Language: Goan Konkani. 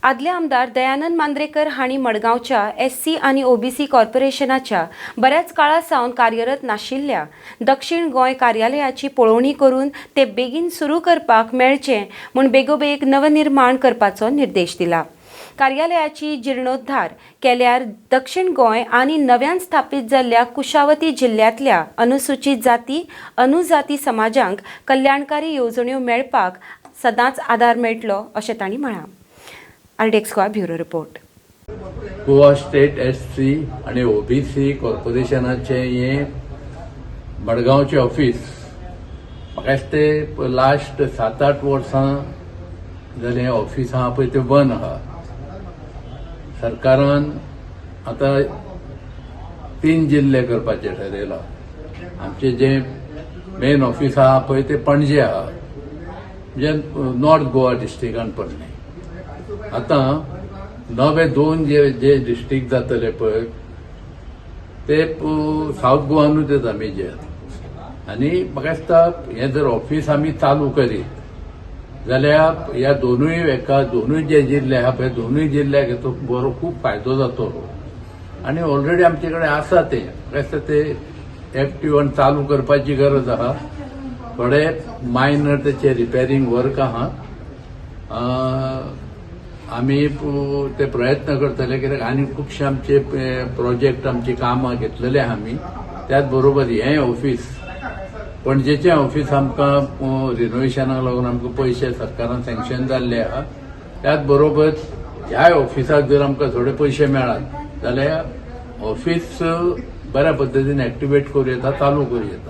आदले आमदार दयानंद मांद्रेकर हांणी मडगांवच्या एससी आनी ओबीसी कॉर्पोरेशनाच्या बऱ्याच काळा सावन कार्यरत नाशिल्ल्या दक्षिण गोंय कार्यालयाची पळोवणी करून ते बेगीन सुरू करपाक मेळचें म्हूण बेगोबेग नवनिर्माण करपाचो निर्देश दिला. कार्यालयाची जिर्णोद्धार केल्यार दक्षिण गोंय आनी नव्यान स्थापीत जाल्ल्या कुशावती जिल्ल्यांतल्या अनुसूचीत जाती, अनुजाती समाजांक कल्याणकारी येवजण्यो मेळपाक सदांच आदार मेळटलो अशें तांणी म्हळां. RDX Goa, bureau report. Goa state SC आणि ओबीसी कॉर्पोरेशनाचें हें मडगांवचें ऑफिस, म्हाका दिसता ते लास्ट 7-8 वर्सां जालें हें ऑफिस आहा पळय तें बंद आहा. सरकारान आतां तीन जिल्ले करपाचें ठरयलां. आमचें जें मेन ऑफिस आहा पळय तें पणजे आहा, म्हणजे नॉर्थ गोवा डिस्ट्रिक्टान पडलें. आतां नवे दोन जे जे डिस्ट्रिक्ट जातले पळय ते सावथ गोवानूच येता मेजर. आनी म्हाका दिसता हें जर ऑफिस आमी चालू करीत जाल्यार ह्या दोनूय एका दोनूय जे जिल्ले आहा पळय, दोनूय जिल्ल्याक हेचो बरो खूब फायदो जातलो. आनी ऑलरेडी आमचे कडेन आसा तें. म्हाका दिसता ते एफ टी 1 चालू करपाची गरज आहा. थोडे मायनर तेचे रिपेरींग वर्क आहा. आमी ते प्रयत्न करतले, कित्याक आनी खुबशे आमचे प्रोजेक्ट, आमची कामां घेतलेले आहा आमी. त्याच बरोबर हें ऑफिस, पणजेचें ऑफिस आमकां रिनोवेशनाक लागून आमकां पयशे सरकारान सँक्शन जाल्ले आहा. त्याच बरोबर ह्याय ऑफिसाक जर आमकां थोडे पयशे मेळत जाल्यार ऑफिस बऱ्या पद्दतीन एक्टिवेट करूं येता, चालू करूं येता.